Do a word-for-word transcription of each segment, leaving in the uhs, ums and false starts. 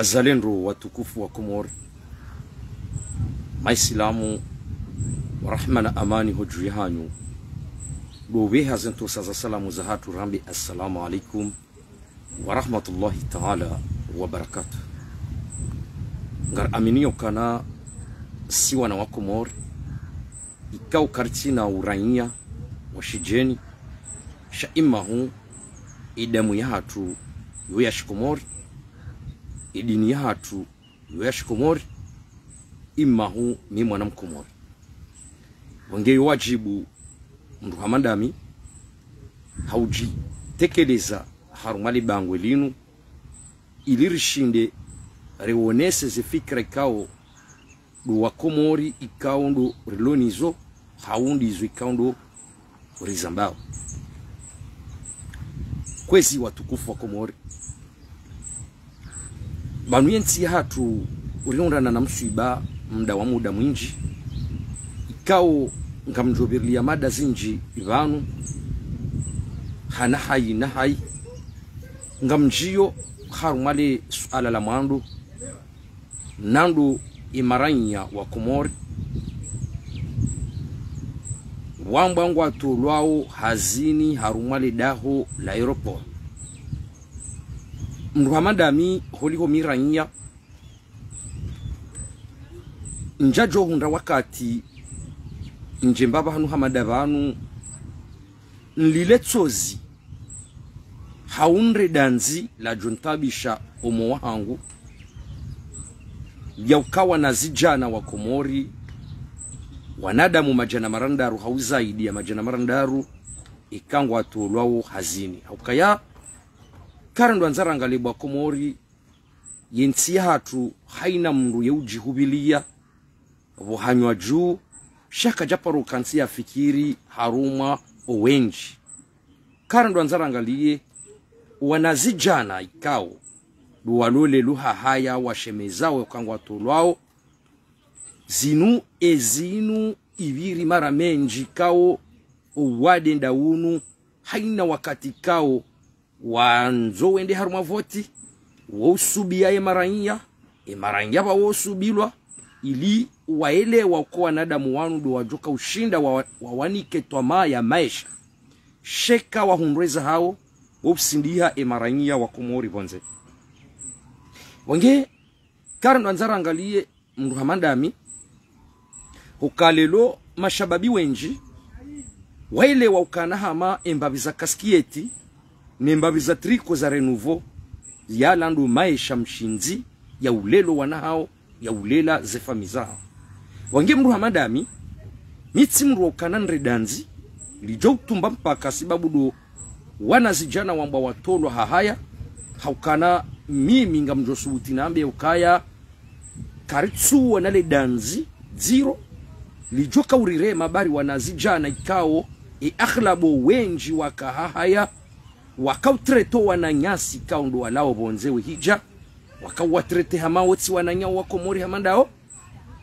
Wazalendo watukufu wa Komori, Maislamu, wa rahma na amani ho dju yahanyu. Ndo upveha ze ntrosa za salamu zahatru rambe assalamu alaikum wa rahmatullahi taala wa barakatuh. Ngaraminio ukana si wana wa Komori, ikao karitsina uraiya wa shidjeni, sha imahu idamu yahatru yo ya shikomori, idini yahatru yo ya shikomori, imahu mi mwana mkomori. Wange yo wadjibu mndru hama ndami haudjitekeleza harumwa le bangwe linu, ili rishinde rionese ze fikira ikao ndo wa Komori ikao ndo rilo nazo, hau ndizo ikao ndo rizambao. Kwezi watukufu wa Komori, pvanu ye ntsi yahatru rihundrana na mswiba muda wa muda mwindji, ikao ngamdjo pvirilia mada zindji pvanu, hana hayi na hayi. Ngamdjio harumwa le suala la mwando, nando ye maraiya wa Komori wambwa ngwatolwao hazini harumwa le daho la aéroport. Mndru hama ndami holiho mi raiya, ndjadjo hundra wakati ndje mbapvi hanu hama nda pvanu nilile tsozi, hau nre dandzi ladjo ntaabisha omo wahangu, ya uka wanazidjana wa Komori, wanadamu madjana marandraru hau zaidi ya madjana marandraru, ika ngwatolwao hazini. Haukaya, karandrwandza rangalie bo wa Komori, ye ntsi yahatru haina mndru ye udjihupvilia pvo hanywa dju, sha kadja paro kantsi ya fikiri harumwa owendji. Karandrwandza rangalie wanazidjana ikao ndo walolwa hahaya, washemeza wo uka ngwatolwao. Zinu, ezinu ipviri mara mendji ikao owade nda unu, haina wakati ikao wandzo wende harumwa voti, wo usubia ye maraiya, ye maraiya pvao wo usubilwa, ili waelewa uka wanadamu wanu ndo wadjoka ushinda wa, wawanike twamaa ya maesha. Sha eka wahundrwa eza hawo, wo usindiha ye maraiya wa Komori pvondze. Wange, karandrwandza rangalie mndru hama ndami, huka leo mashababi wendji waelewa ukana hama embapvi za kasketi ne mbapvi za triko za Renouveau, yala ndo maesha mshindzi ya ulelwa wana hawo, ya ulela ze famiyi zahawo. Wange mndru hama ndami, mi tsi mndru wa ukana nre dandzi lidjo utumba mpaka sibabu ndo wanazidjana wambwa watolwa hahaya, haukana mimi ngamdjo subuti nambe ukaya karitsuona le dandzi dziro lidjoka urirema bari wanazidjana ikao ye aghlabu wendji waka hahaya, waka utrete wananyasi ikao ndo walao pvondze wehidja, waka uwatrete hama wo tsi wananya wa Komori hama ndawo.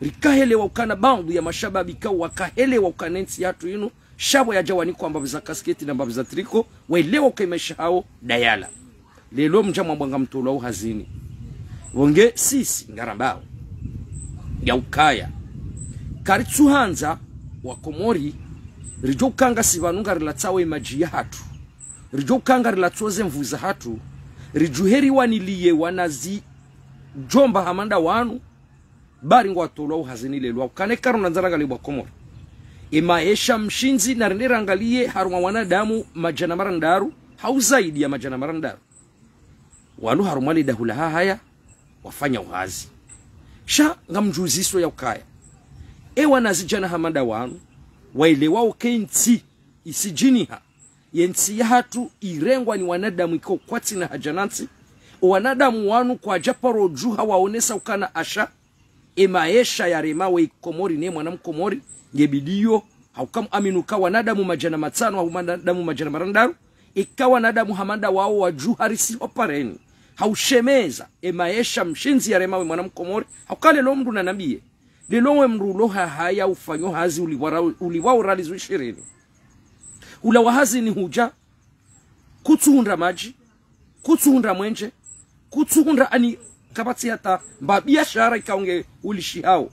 Rikahelewa ukana baadhwi ya mashababi ikao wakahelewa ukana ye ntsi yahatru inu, sha pvo yadja wanikwa mbapvi za kasketi na mbapvi za triko, waelewa uka ye maesha hawo nda yala. Leo mdja mwambwa ngamtolwao hazini. Wange sisi ngarambao ya ukaya karitsuhandza wa Komori ridjo uka ngasi pvanu ngarilatsao ye madji yahatru, ridjo uka ngarilatsao ze nvu zahatru, ridjuhe riwanilie wanazidjomba hama nda wanu, bari ngwatolwao hazini leo. Haukana eka karandrwandza rangalie bo wa Komori, ye maesha mshindzi, narende rangalie harumwa wanadamu madjana marandraru hau zaidi ya madjana marandraru walo harumwa le daho la hahaya wafanya uhazi. Sha ngamdjuziso ya ukaya, ye wanazidjana hama nda wanu waelewa uka ye ntsi isidjiniha, ye ntsi yahatru irengwa ni wanadamu ikao kwatsina hadja na ntsi. Owanadamu wanu kwadja paro djuha waonesa ukana asha ye maesha yarema we Komori ne mwana Mkomori, nge bidiyo, hauka muamini uka wanadamu madjana matsanu hau wanadamu madjana marandraru, eka wanadamu hama nda wawo wadjuha risi opareni, haushemeza ye maesha mshindzi yarema we mwana Mkomori. Hauka leo mndru nanambiye, leo we mndru ulo hahaya ufanyo hazi ulipvwa ra-, ulipvwa uralizo ishirini. Ulawa hazini hudja, kutsuhundra madji, kutsuhundra mwenje, kutsuhundra ani kapvatsi hata mba biashara ikao nge ulishihao.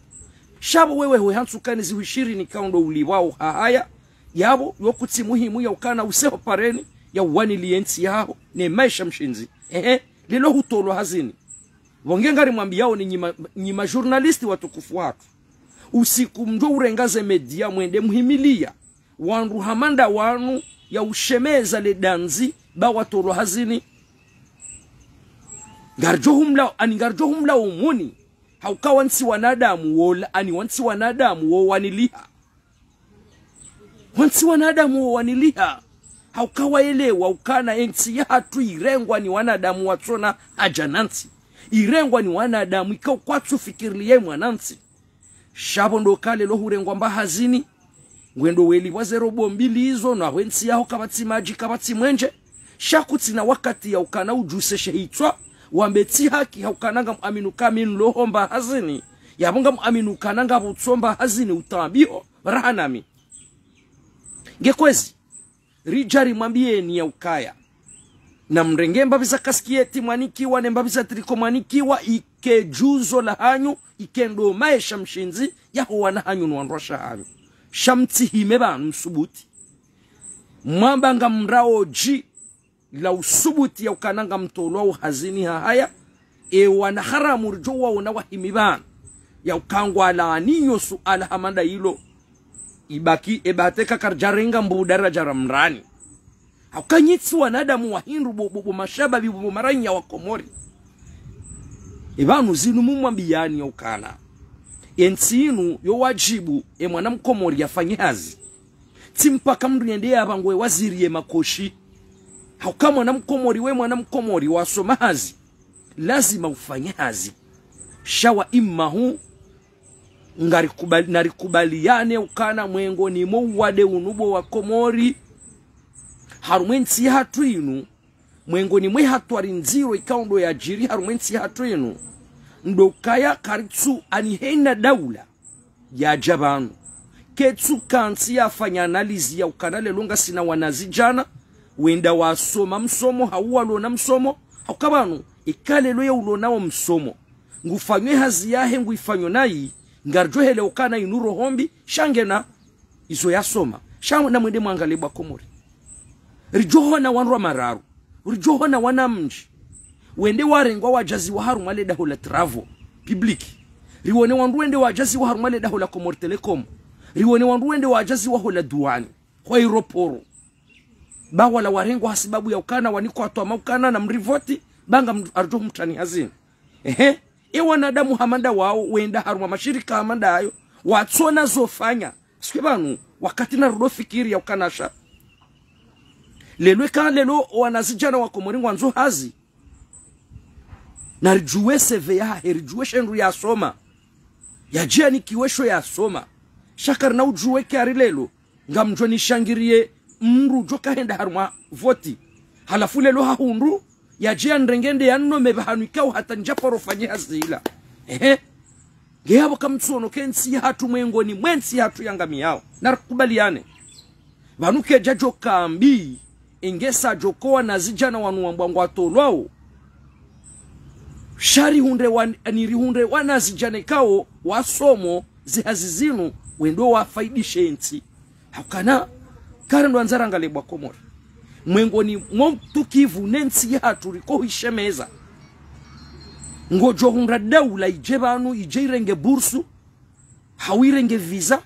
Sha pvo wewe hwe hantsu kani zihwi shirini ikao ndo ulipvwao hahaya. Yapvo, yo kutsi muhimu ya ukana useho pareni, ya uwaniliye ntsi yaho, ne maesha mshindzi. Ehe, lilo hutolwa hazini. Pvo nge ngarimwambiyao ni nyi ma, nyi ma journaliste watukufu wahatru. Usiku mdjo urenga ze média mwende muhimiliya wandru hama nda wanu ya ushemeza le dandzi ba watolwa hazini. Ngaridjo humla, ani ngaridjo humla umuni. Hauka wantsi wanadamu wola, ani wantsi wanadamu wo waniliha. Wantsi wanadamu wo waniliha. Hauka wayelewa ukana entsi yahatru irengwa ni wanadamu watsona haja na ntsi. Irengwa ni wanadamu ikao kwatsu fikiriliye mwanantsi. Sha pvo ndo ka lelo hurengwa mba hazini. Ngwendo welipvwa ze robo mbili izo, na hwe ntsi yaho kapvatsi madji, kapvatsi mwenje. Sha kutsina wakati ya ukana udjuseshe hitswa, wambe tsi haki, ha ukana ngamuaminu ka mi nilo ho mba hazini. Yapvo ngamuaminu ukana ngapvo utso mba hazini utabiho, raha nami. Nge kwezi, ridja rimwambiyeni ya ukaya. Na mrenge mbapvi za kaskiyeti mwanikiwa, ne mbapvi za triko mwanikiwa, ike djuzo la hanyu, ike ndo maesha mshindzi, yaho wana hanyu no wandruwashe hanyu. Sha mtsihime pvanu msubuti. Mwamba ngamrao dji la usubuti ya ukana ngamtolwao hazini hahaya, e wana haramu ridjo waona wahimi pvanu. Ya uka ngwalaaniyo suala hama nda ilo. Ibaki, e bateka karidja renga mbuda radja ramrani. Hauka nyi tsi wanadamu wa hindru bo, bo, bo mashababi bo, bo maranya wa Komori. E pvanu zinu mumwambiyani ya ukana. Entsi inu yo wadjibu, e mwana mkomori yafanye hazi. Tsi mpaka mndru yende yapvangwe waziri ye makoshi. Hauka mwana mkomori we mwana mkomori wasoma hazi. Lazima ufanye hazi. Sha wa imahu, ngarikubali, narikubaliyane ukana mwengoni mwa uwade unu bo wa Komori. Harumwa entsi yahatru inu, mwengoni mwe hatwari ndziro ikao ndo yadjiri harumwa entsi yahatru inu. Ndo ukaya karitsu ani hena daula yadja pvanu. Ketsu kantsi yafanya analizi ya ukana lelo ngasina wanazidjana, wenda wasoma msomo, hau walona msomo, hauka pvanu, ika lelo ya ulonao msomo. Ngufanywe hazi yahe nguifanyo nayi, ngaridjo hele ukana inu roho mbi, sha ngena izo yasoma. Sha namwende mwangaliye bo wa Komori. Ridjo hona wandru wa mararu. Ridjo hona wana mdji. Wende warengwa wadjaziwa harumwa le daho la travaux publics. Riwone wandru wende wadjaziwa harumwa le daho la Comores Telecom. Riwone wandru wende wadjaziwa ho la douane. Ho aéroport. Ba wala warengwa hasibabu ya ukana wanikwa twama ukana na mrivoti. Ba nga mdru aridjo mtrani hazini. Ehe. E wanadamu hama nda wao, wenda harumwa mashirika hama nda ayo, watsona zofanya. Sikwe pvanu, wakati narudjo fikiri ya ukana sha. Lelo eka lelo wanazidjana wa Komori ngwandzo hazi. Naridjuwe C V yahe, ridjuwe she ndru yasoma. Yadjianikiwe sho yasoma. Sha karina udjuwe ke ari lelo. Ngamdjo nishangiriye mdru djo kahenda harumwa voti. Halafu lelo hahundru, yadje yanirenge nde yanome pvahanu ikao hata ndjaparo fanye hazi ila. Ehe. Nge yapvo kamtsuono ke ntsi yahatru mwengoni mwe ntsi yahatru yangamiyao. Narikubaliyane. Pvanu kedja djo kambi, engesa djo ko wanazidjana wanu wambwa ngwatolwao. Sha rihundre wan-, ani rihundre wanazidjana ikao wasomo zihazi zinu wendo wafaidishe ntsi. Haukana, karendo andza rangalie bo wa Komori. Mwengoni mwa utukivu ne ntsi yahatru riko huishemeza. Ngodjo hundra daula idje pvanu, idje irenge bursu, hau irenge visa,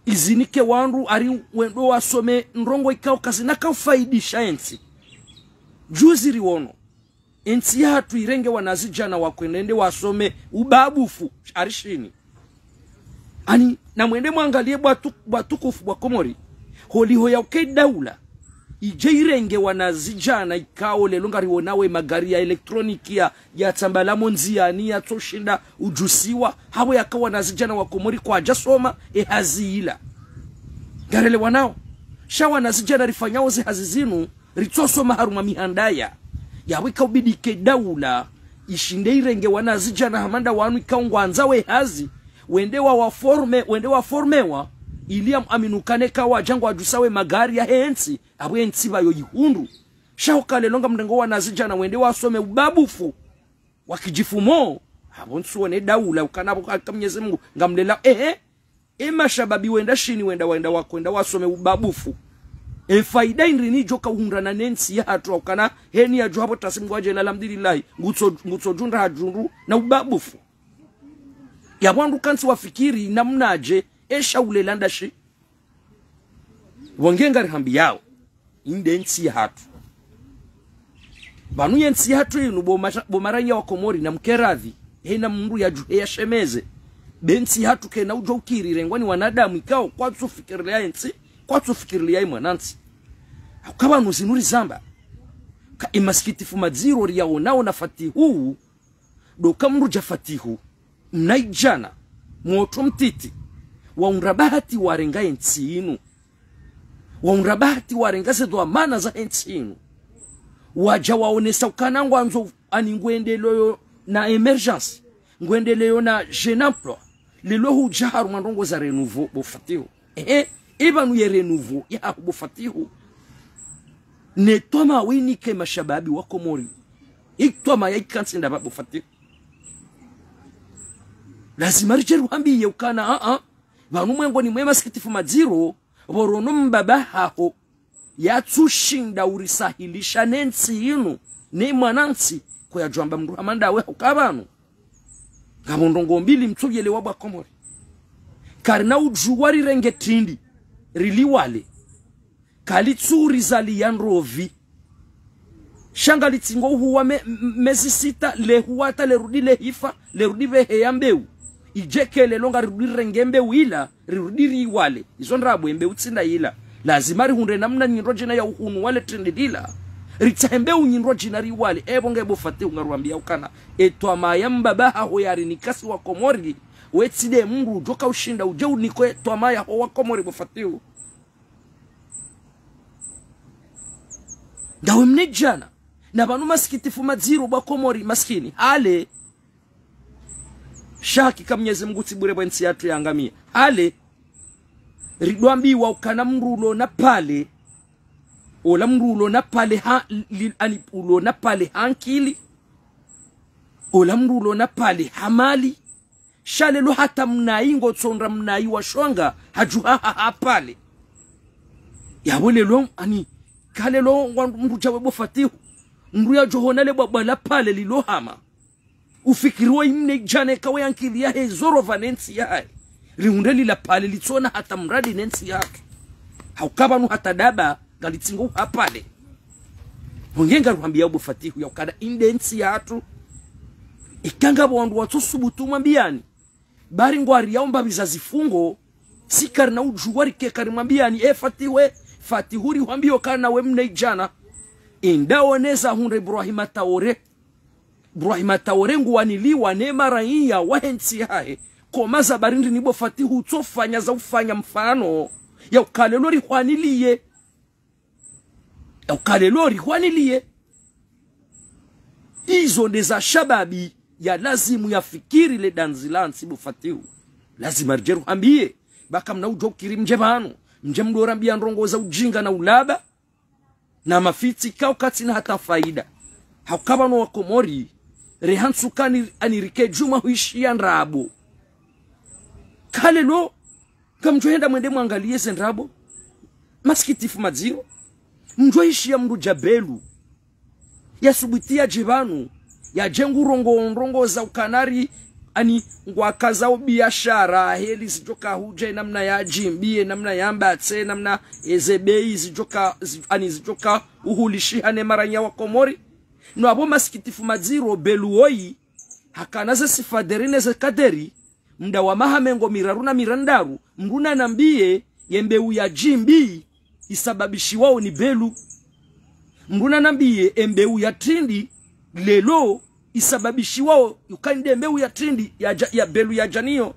izinike wandru ari wendo wasome ndrongoo ikao kazina kaufaidisha entsi. Juzi riwono, entsi yahatru irenge wanazidjana wakwende wasome ubabufu, ari Shini. Ani, namwende mwangalie bo watu-, bo watukufu bo wa Komori. Holiho yauke daula idje irenge wanazidjana ikao lelo ngariwonao ye magari ya elektroniki ya, yatsambala mo ndziani, yatsoshinda udjusiwa, hapvo yaka wanazidjana wa Komori kwadjasoma ehazi ila. Ngarelewanao. Sha wanazidjana rifanyao zihazi zinu, ritsosoma harumwa mihandaya. Yapvo ika ubidi ke daula ishinde irenge wanazidjana hama nda wanu ikao ngwandzao ehazi, wende wawaforme, wende waformewa, ili yamuamini ukana eka wadja ngwadjusao ye magari yahe entsi, apvo entsi pvayo ihundru. Sha uka lelo ngamrengo wanazidjana wende wasome ubabufu. Wakidjifumo, apvo ntsuone daula, ukana apvo haka Mnyezi Mungu ngamlela, ehe. E mashababi wenda shini, wenda, wenda wakwenda wasome ubabufu. E faida indri nidjo ka uhundrana ne ntsi yahatru, ukana heni yadjo hapvo tasi Mngu adjela, alhamdulillahi, ngutso, ngutso djundra hadjundru na ubabufu. Yapvo wandru kantsi wafikiri namnadje, esha ulela ndashi. Pvo nge ngarihambiyao, inde ntsi yahatru. Pvanu ye ntsi yahatru inu, bo masha-, bo maranya wa Komori, na mkeradhi, hena mndru yadjuhe yashemeze. Be ntsi yahatru kena udjo ukiri irengwa ni wanadamu ikao kwatsufikirilia ye ntsi, kwatsufikirilia ye mwanantsi. Hauka pvanu zinu rizamba. Ka imasikitifu madziro riyaonao na Fatihu, ndo ka mndru dja Fatihu, mnaidjana, mwoto mtiti, waundra bahati warenga ye ntsi inu. Waundra bahati warenga ze dhwamana za he ntsi inu. Wadja waonesa ukana ngwandzo ani ngwendeleyo na émergence, ngwendeleyo na jeune emploi. Lelo hudja harumwa ndrongo za renouveau bo Fatihu. Ehe, ipvanu ye renouveau yahaho bo Fatihu. Ne twamaa winike mashababi wa Komori. Itwamaa ya ikantsi ndapvo bo Fatihu. Lazima ridje ruhambiye ukana, a, a. Pvanu mwengoni mwe masikitifu madziro, pvo rono mbaba haho yatsushinda urisahilisha ne ntsi inu, ne mwanantsi, ko yadjwamba mndru hama ndawe hauka pvanu. Ngapvo ndrongo mbili mtsuyelewa bo wa Komori. Karina udjuwa rirenge trindi, riliwale. Kalitsurizaliya ndrovi. Sha ngalitsingo uhuwa me-, m-, mezi sita, lehuwa hata lerudi lehifa, lerudi pveheya mbeu. Idje ke lelo ngarirudi rirenge mbeu ila, rirudi riwale. Izo ndrabo, e mbeu tsi nda ila. Lazima rihundre namna nyindro djina ya uhunu wale trindi lila. Ritsahe mbeu nyindro djina riwale. Epvo nge bo Fatihu ngaruambiyao ukana, e twamaa ya mbaba haho yarinika si wa Komori, we tsi nde mndru djo ka ushinda udje unike e twamaa yaho wa Komori bo Fatihu. Ndawe mnaidjana. Na pvanu masikitifu madziro bo wa Komori maskini. Hale. Sha hakika Mnyezi Mungu tsi bure bo e ntsi yahatru yangamiya. Hale. Ridjwambiwa ukana mndru ulo na pale. Ola mndru ulo na pale ha, li, ani ulo na pale ha nkili. Ola mndru ulo na pale ha mali. Sha lelo hata mnayi ngotsondra mnayi wa shonga hadjuha ha, ha pale. Yapvo lelo, ani, ka lelo ngwa mndru djawe bo Fatihu. Mndru yadjohona le bwabwa la pale lilo hama. Ufikiri wa imnaidjana eka we ankili yahe zorova ne ntsi yahe. Rihundre lila pale litsona hata mradi ne ntsi yahatru. Hauka pvanu hata daba, ngalitsingo uha pale. Pvo nge ngaruhambiyao bo Fatihu ya ukana inde ntsi yahatru. Ika ngapvo wandru watsosubutu mwambiyani. Bari ngwariyaomba pviza zifungo, si karina udjuwa rike karimwambiyani, e Fatihu, e Fatihu rihwambiyo ukana we mnaidjana. Enda onesa hundre Ibrahima Traoré. Ibrahima Traoré nguwaniliwa ne maraiya wa he ntsi yahahe. Ko maza bari ndrini bo Fatihu utsofanya za ufanya mfano. Ya uka lelo rihwaniliye. Ya uka lelo rihwaniliye. Izo nde za shababi ya lazimu yafikiri le dandzi la ntsi bo Fatihu. Lazima ridje ruhambiye. Ba kamna udjo ukiri mdje pvanu. Mdje mdo rambiya ndrongo za ujinga na ulaba. Na mafitsi kao katsina hata faida. Hauka pvanu wa Komori, rehantsu kani ani rike djumwa huishiya ndrabo. Ka lelo, ngamdjo henda mwende mwangaliye ze ndrabo. Masikitifu madziro. Mdjo ishiya mndru dja Belu. Yasubuti yadje pvanu. Yadje ngurongoa ndrongo za ukana ri, ani ngwakazao biashara, heli zidjoka hudja, namna ya Djimbi, namna ya Mbatse, namna eze bei zidjoka, zi-, ani zidjoka uhulishiha ne maraiya wa Komori. No apvo masikitifu madziro Belu woyi, hakana ze sifadheri ne ze kadheri, mda wa maha mengo miraru na mirandaru, mndru nanambiye ye mbeu ya Djimbi isababishiwao ni Belu. Mndru nanambiye e mbeu ya trindi lelo isababishiwao uka inde mbeu ya trindi ya dja-, ya Belu yadja nayo.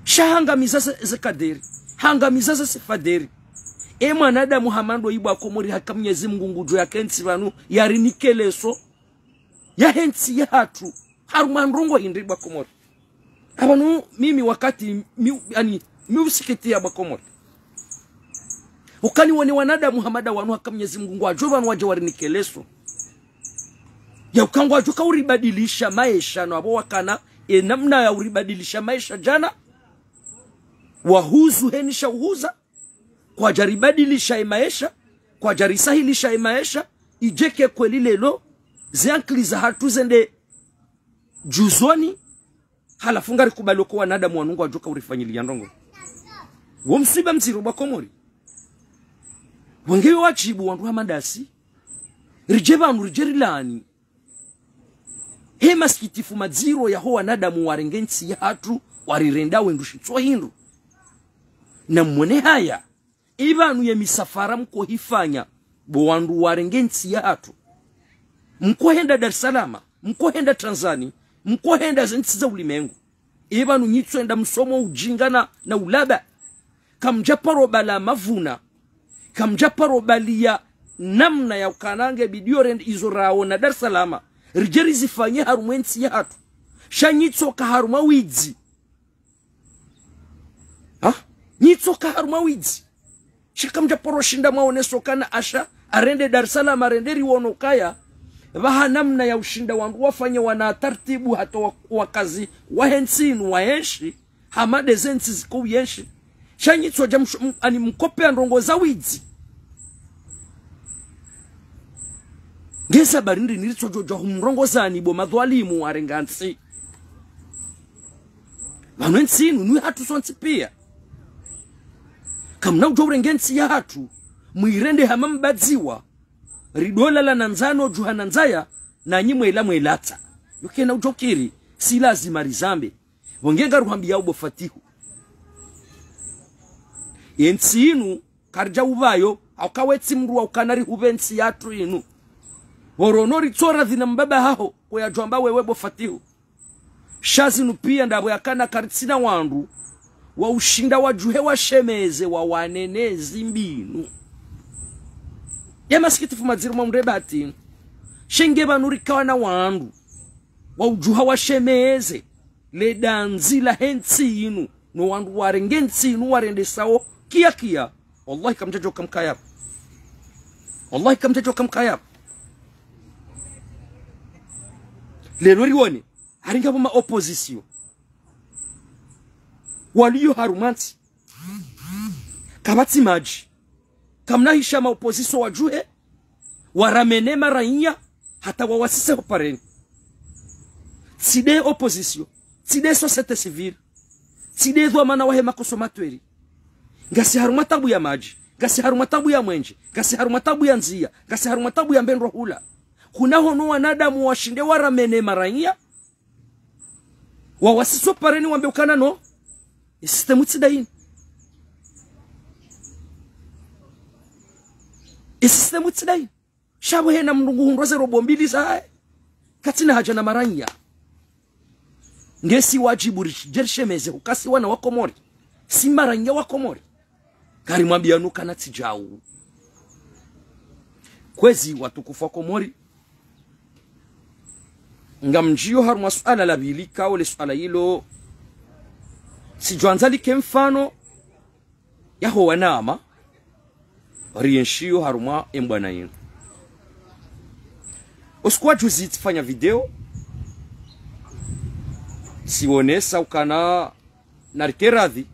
Sha hangamiza ze, ze kadheri. Hangamiza ze sifadheri. E mwanadamu hama ndo yi bo wa Komori haka Mnyezi Mungu ngudjo yakentsi pvanu yarinike leso ya he ntsi yahatru. Harumwa ndrongo hindri bo wa Komori. Apvanu mimi wakati mi, ani, mi usikitiya bo wa Komori. Ukani wone wanadamu hama nda wanu haka Mnyezi Mungu ngwadjo pvanu wadje warinike leso. Ya uka ngwadjo ka uribadilisha maesha, no apvo wakana, e namna ya uribadilisha maesha djana. Wahuzu heni sha uhuza. Kwadjaribadilisha e maesha. Kwadjarisahilisha e maesha. Idjeke kweli lelo. Ze ankili zahatru zende djuzoni. Halafu ngarikubali uka wanadamu wanu ngwadjo ka urifanyiliya ndrongo. Wo mswiba mdziro bo wa Komori. Wenge yo wadjibu wandru hama ndasi. Ridje pvanu, ridje rilani. He masikitifu madziro yaho wanadamu warenge ntsi yahatru, warirenda wendru shitso hindru. Na mwone haya, ipvanu ye misafara mkohifanya, bo wandru warenge ntsi yahatru. Mkohenda Dar es Salaam, mkohenda Tanzania, mkohenda ze ntsi za ulimengu. Ipvanu nyitso enda msomo ujinga na, na ulaba. Kamdja paro bala mavuna. Kamdja paro baliya namna ya ukana nge bidiyo rende izo raona Dar es Salaam. Ridje rizifanye harumwa entsi yahatru. Sha nyitso ka harumwa widzi. Ha? Nyitso ka harumwa widzi. Sha kamdja paro shinda mwaoneso kana asha, arende Dar es Salaam, arende riwono kaya. Pvaha namna ya ushinda wandru wafanye wana tartibu hata wa-, wakazi wahe ntsi inu waenshi. Hama ndeze ntsi ziko uyenshi. Sha nyitso dja msho-, m-, ani mkope ya ndrongo za widzi. Nge sababu ndrini ritsodjo djuwa humrongoza ni bo madhwalimu warenga ntsi. Pvanu entsi inu, ni hatru sontsi piya. Kamna udjo urenge ntsi yahatru, mwirende hama mbadziwa. Ridolala na ndzano, djuha na ndzaya, na nyi mwela mwelatsa. Yo kena udjo kiri, si lazima rizambe. Pvo nge ngaruhambiya ubo Fatihu. Entsi inu, karidja upvayo, hauka wetsi mdru wa ukana rihupve ntsi yahatru inu. Pvo rono ritsora dhina mbaba haho, ko yadjwamba wewe bo Fatihu. Sha zinu piya ndapvo yakana karitsina wandru, wa ushinda wadjuhe washemeze, wa wanene zimbinu. Ya masikitifu madziro mwa mrebati. Sha nge pvanu rikawa na wandru, wa udjuha washemeze, le dandzi lahe ntsi inu, no wandru warenge ntsi inu warendesao kiya kiya. Wallahi kamdjadjo kamkaya pvo. Wallahi kamdjadjo kamkaya pvo. Lelo riwone, hari ngapvo ma opposition. Waliyo harumwa ntsi. Kapvatsi madji. Kamna hisha ma opposition wadjuhe, waramene maraiya, hata wawasise ho pareni. Tsi nde opposition, tsi nde société civile, tsi nde dhwamana wahe ma consommateurs. Ngasi harumwa tabu ya madji, ngasi harumwa tabu ya mwenje, ngasi harumwa tabu ya ndziya, ngasi harumwa tabu ya mbendrwa hula. Kuna hono wanadamu washinde waramene maraiya, wawasise ho pareni wambe ukana no, e système tsi nda inu. E système tsi nda inu. Sha pvo hena mdru nguhundro ze robo mbili zahe. Katsina haja na maraiya. Nge si wadjibu ri-, dje rishemeze, huka si wana wa Komori. Si maraiya wa Komori. Karimwambiya nu kana tsi djau. Kwezi watukufu wa Komori. Ngamdjiyo harumwa suala la pvili, kao le suala ilo, tsidjwandza like mfano, yaho wanama, rienshiyo harumwa embwana yinu. Usiku wa juzi tsifanya video, tsionesa ukana narike radhi,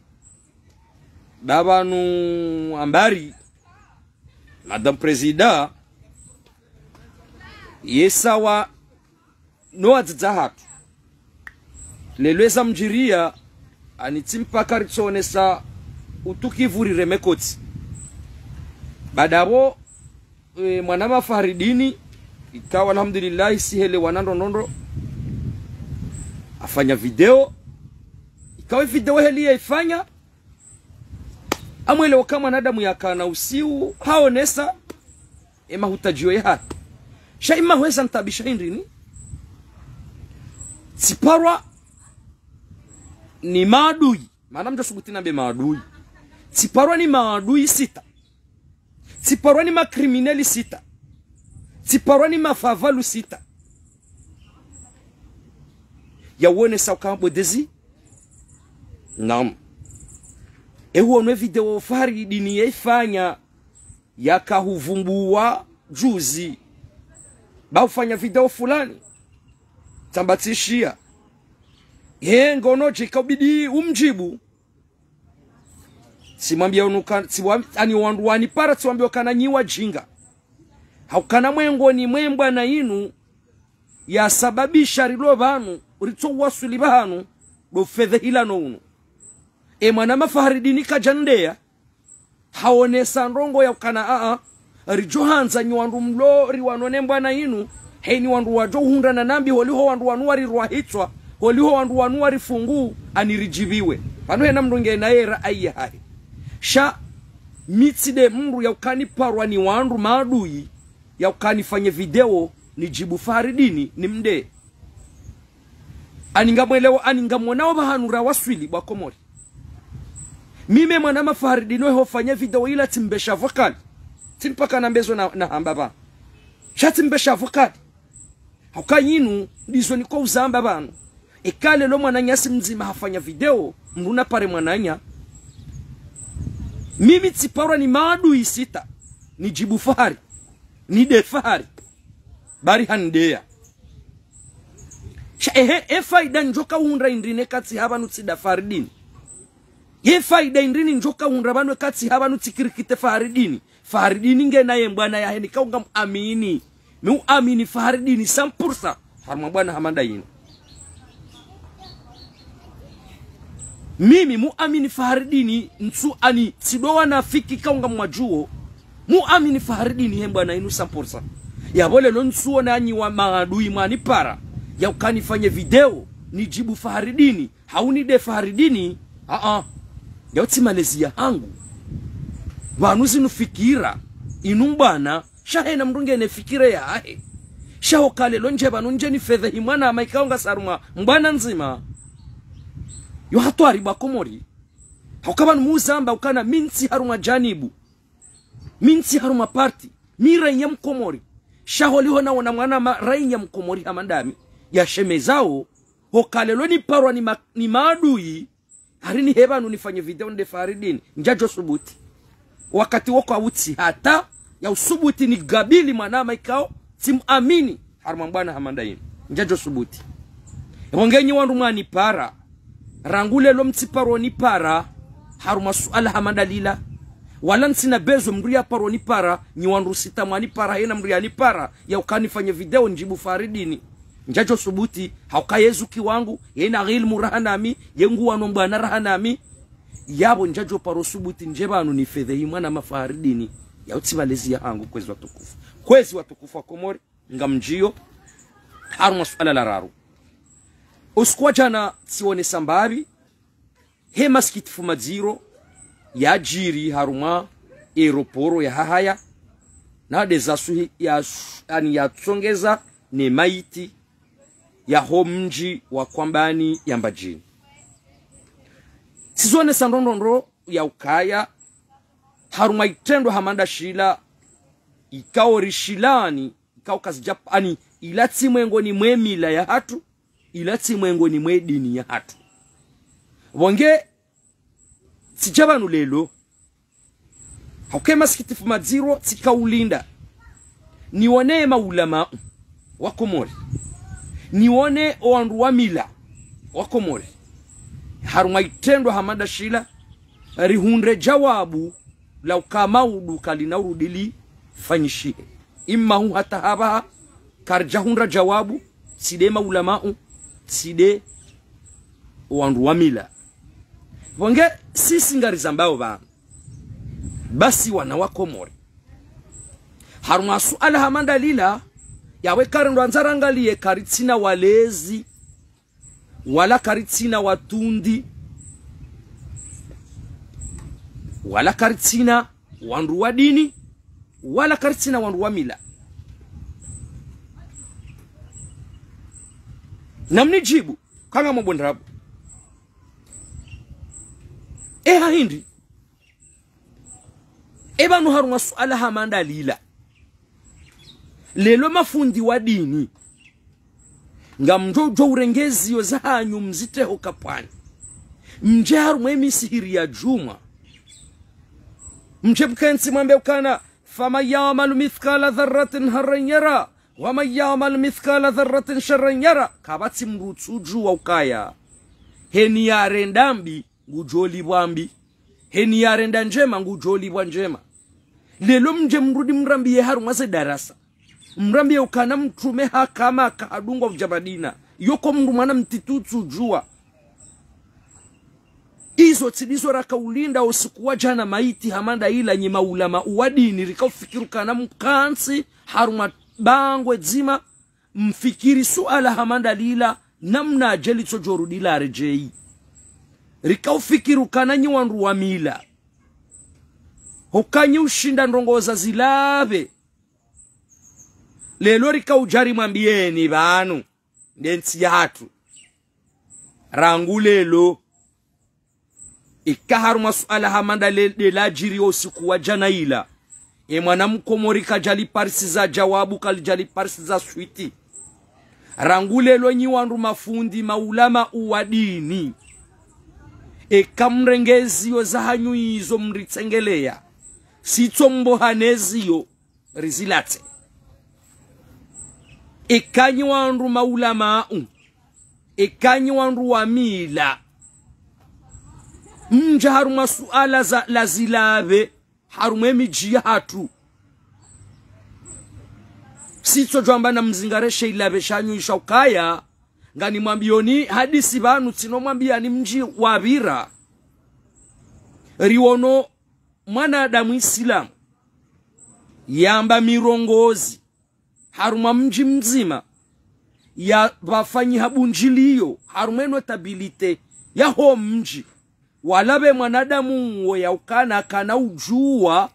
ndapvanu ambari, Madame Président, ye sawa no wadzadze wahatru. Lelo eza mdjiriya, ani tsi mpaka ritsonesa utukivu rireme kotsi. Baada pvo, e, mwanama Fahridini, ikao alhamdulillahi sihele wana ndrondrondro, afanya video, ikao video heli yaifanya, amwelewa ka mwanadamu yakana usiu, haonesa, e mahutadjio yahahe. Sha ima hweza ntaabisha hindrini. Tsiparwa ni maadui. Mana mdjo subuti nambe maadui. Tsiparwa ni maadui sita. Tsiparwa ni makrimineli sita. Tsiparwa ni mafavalu sita. Yawonesa uka mbwedezi. Naam. Ehuono e video Fahridini yaifanya, yakahuvumbuwa juzi. Ba ufanya video fulani. Tsamba tsishiya. He, ngono djika ubidi umdjibu. Tsimwambia unu ka, tsiwa-, ani wandru wanipara tsiwambia ukana nyi wajinga. Haukana mwengoni mwe mbwana inu yasababisha rilo pvanu, ritso waswili pvanu, ndo fedhehilano unu. E mwanama Faridini kadjandeya, haonesa ndrongo ya ukana, a, a, ridjo handza nyi wandru mlo riwano ne mbwana inu, heni wandru wadjo hundra na nambi, holiho wandru wanu warirwa hitswa, holiho wandru wanu warifungu, ani ridjibiwe. Pvanu hena mndru ngena ye ra'ayi yahahe. Sha, mi tsi nde mndru ya ukani parwa ni wandru maadui, ya ukani fanye video, nidjibu Faridini, nimnde. Ani ngamwelewa, ani ngamwonao pvahanu rawaswili bo Wakomori. Mimi mwanama Faridini we hofanya video ila tsimbesha vocal. Tsi mpaka nambezo na, nahamba pva. Sha tsimbesha vocal. Hauka yinu, ndizo niko uzamba pvanu. Eka leo mwananya si mdzima hafanya video, mndru napare mwananya. Mimi tsiparwa ni maadui sita, nidjibu Fahari, ninde Fahari. Bari handeya. Sha, ehe, e faida ndjoka hundra indri ne katsi hapvanu tsida Faridini. Ye faida indri ni ndjoka hundra pvanu katsi hapvanu tsikirikite Faridini. Faridini ngena ye mbwana yahe nikao ngamuamini. Mi uamini Faridini cent pour cent. Harumwa mbwana hama nda yinu. Mimi muamini Faridini ntsu ani tsido wanafiki kaunga mwadjuo. Muamini Faridini he mbwana inu cent pour cent. Yapvo leo ntsuona nyi wa maadui mwanipara. Ya ukani fanye video, nidjibu Faridini, hau ninde Faridini, a, a. Yao tsi malezi yahangu. Pvanu zinu fikira, inu mbwana, sha hena mndru ngena fikira yahahe. Sha hoka leo ndje pvanu ndje nifedhehi mwanama ikao ngasi harumwa mbwana ndzima. Yo hatwari bo Wakomori. Hauka pvanu muzamba ukana mi ntsi harumwa janibu. Mi ntsi harumwa parti. Mi raiya Mkomori. Sha holiho naona mwanama raiya Mkomori hama ndami. Yashemezao. Hoka leo niparwa ni ma-, ni maadui. Hari nihe pvanu nifanye video ninde Faridini. Ndjadjo subuti. Wakati woko hautsi hata ya usubuti nikabili mwanama ikao tsimuamini. Harumwa mbwana hama nda yinu. Ndjadjo subuti. Yapvo nge nyi wandru mwanipara. Rangu leo mtsiparo nipara. Harumwa suala hama nda lila. Wala ntsina bezo mndru yaparo nipara. Nyi wandru sita mwanipara. Hena mndru yanipara. Ya ukani fanye video nidjibu Faridini. Ndjadjo subuti. Hauka ye zuki wangu. Yena ilmu raha nami. Ye nguwano mbwana raha nami. Yapvo ndjadjo paro subuti ndje pvanu nifedhehi mwanama Faridini. Yao tsi malezi yahangu kwezi watukufu. Kwezi watukufu wa Komori. Ngamdjiyo, harumwa suala la raru. Usiku wa jana, tsionesa mbapvi, he masikitifu madziro, yadjiri harumwa aeroporo ya Hahaya, na nde zasuhi ya, ani yatsongeza ne maiti ya ho mdji wa Kwambani ya Mbadjini. Tsizonesa ndrongoo ndro ya ukaya, harumwa itrendwa hama nda shila, ikao rishilani, ikao kazidja, ani, ila tsi mwengoni mwe mila yahatru, ila tsi mwengoni mwe dini yahatru. Pvo nge, tsidja pvanu leo. Hauka ye masikitifu madziro, tsika ulinda. Nione maulamau wa Komori. Nione owandru wa mila wa Komori. Harumwa itrendwa hama nda shila, rihundre jawabu la uka maudu kalina urudi lifanyishihe. Imma hu hata hapvaha, karidja hundra jawabu, tsi nde maulamau, tsi nde wandru wa mila. Pvo nge sisi ngarizambao pvanu. Basi wana wa Komori. Harumwa suala hama nda lila, yawe karendo andza rangaliye karitsina walezi, wala karitsina watrundi, wala karitsina wandru wa dini, wala karitsina wandru wa mila. Namnidjibu, kanga mobondrabo. Eha hindri. Epvanu harumwa suala hama nda lila. Leo mafundi wa dini. Ngamdjo udjo urenge ziyo zahanyu mzitrehe ho kapvwani. Mdje harumwa emisihiri ya djumwa. Mdje mkentsi mwambe ukana, فمن يعمل مثقال ذرة خيرا يره ومن يعمل مثقال ذرة شرا يره. Kapvatsi mdru utsudjuwa ukaya heni yarenda mbi, ngudjolipvwa mbi. Heni yarenda ndjema, ngudjolipvwa ndjema. Leo mdje mrudi mrambiye harumwa ze darasa. Mrambiye ukana mtrume haka Maka hadungwa udja Madina. Yoko mdru mwana mtiti utsudjuwa. Izo tsi ndizo rakaulinda usiku wa djana maiti hama nda ila nyi maulama wa dini, rikaufikiri ukana mkantsi harumwa bangwe dzima, mfikiri suala hama nda lila, namnadje litsodjorudi laredjeyi. Rikaufikiri ukana nyi wandru wa mila, hoka nyi ushinda ndrongoo za zilapve. Leo rikaudja rimwambiyeni pvanu nde ntsi yahatru. Rangu leo, ika harumwa suala hama nda le, nde ladjiri usiku wa djana ila, e mwana mkomori kadjaliparisiza djawabu, kalidjaliparisiza switi. Rangu leo nyi wandru mafundi, maulama wa dini, eka mrenge ziyo zahanyu izo mritsengeleya, sitso mbohane ziyo rizilatse. Eka nyi wandru maulamau, eka nyi wandru wa mila, mdja harumwa suala za, la zilapve harumwa emidji yahatru, sitso djwamba na mzingare she ilapve shanyu isha ukaya, nganimwambiyoni hadisi pvanu, tsino mwambiyani mdji wapvira. Riwono mwanadamu Isilamu yamba mirongozi harumwa mdji mdzima, yapvafanyiha bundjiliyo harumwa e notabilité yaho mdji, walapve mwanadamu wo yaukana kana udjuwa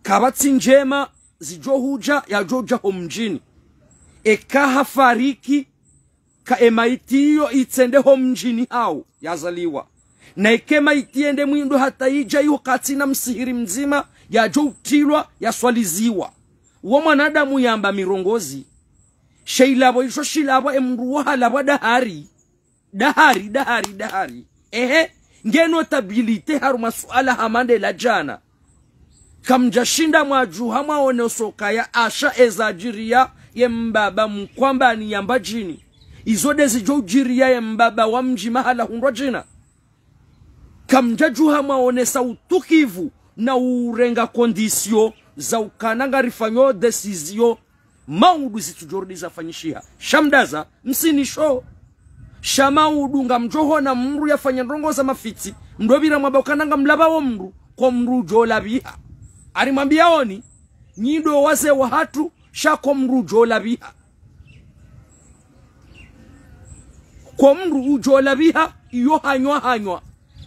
kapvatsi ndjema zidjohudja, yadjohudja ho mdjini. Eka hafariki, ka emaiti iyo itsende ho mdjini hawo yazaliwa. Na eka emaiti yende mwindo hata idja iyo katsina msihiri mdzima, yadjo utrilwa, yaswaliziwa. Wo mwanadamu yamba mirongozi. She ilapvo isho shilapvwa emdru wo halapvwa dahari. Dahari, dahari, dahari. Ehe, nge notabilité harumwa suala hama nde la djana. Kamdjashinda mwadjuha mwaoneso kaya asha ezadjiriya ye mbaba Mkwambani ya Mbadjini, izo nde zidjo udjiriya ye mbaba wa mdji mahala hundrwa djina. Kamdjadjuha mwaonesa utukivu na urenga condition za ukana ngarifanyo décision, maudu zitsudjorudi zafanyishiha. Sha mdaza, msinisho. Sha maudu ngamdjohona mdru yafanya ndrongoo za mafitsi, mdopvira mwamba ukana ngamlapva wo mdru, ko mdru udjolapviha. Arimwambiyaoni, nyi ndo wazee wahatru, sha ko mdru udjolapviha. Ko mdru udjolapviha, iyo hanywa hanywa.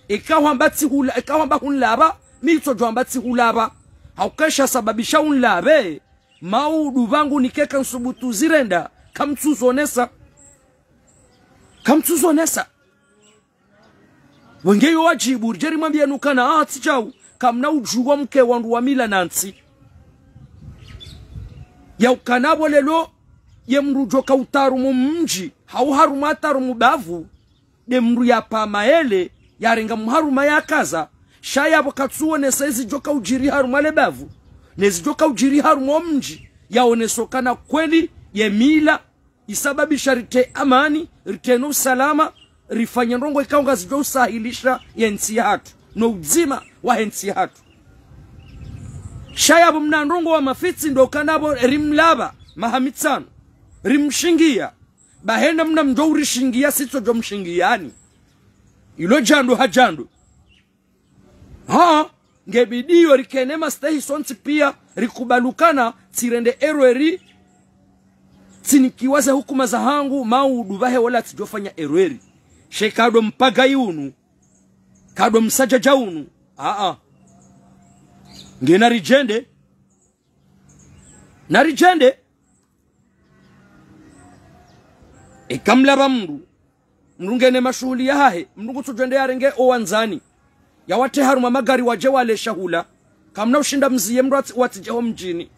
Eka hwamba tsihula, eka hwamba hunlapva, mi itsodjwamba tsihulapva. Hauka esha sababisha unlapve, maudu pvangu nikeka nsubutu zirenda, kamtsuzonesa. Kamtsuzonesa. Wenge yo wadjibu, ridje rimwambiyeni ukana, ah, tsi djau, kamna udjuwa mke wandru wa mila na ntsi. Yaukana pvo leo, ye mdru udjoka utarumu mdji, hau harumwa atarumu bavu, nde mdru yapva maele, yarenga mharuma yakaza, sha yapvo katsuonesa ezidjoka udjiri harumwa le bavu, nezidjoka udjiri harumwa mdji, yaoneso kana kweli, ye mila, isababisha ritre amani, ritre no usalama, rifanye ndrongoo ikao ngazidjo usahilisha ye ntsi yahatru, no udzima wahe ntsi yahatru. Sha yapvo mna ndrongoo wa mafitsi ndo ukana pvo rimlapva maha mitsano, rimshingiya, bahi namna mdjo urishingiya sitsodjo mshingiyani. Ilo djando ha djando. Ha, nge bidi yo rikene mastehi sontsi piya, rikubali ukana tsirende erreur, tsinikiwa ze hukuma zahangu, maudu pvahe wola tsidjofanya erreur. She kado mpagayi unu, kado msadjadja unu. Aa. Nge naridjende. Naridjende. Eka mlapva mdru, mdru ngena mashuhuli yahahe, mdru ngutsudjwende yarenge owandzani, yawatre harumwa magari wadje wale shahula, kamna ushinda mziye mdru watsi, watsidje ho mdjini.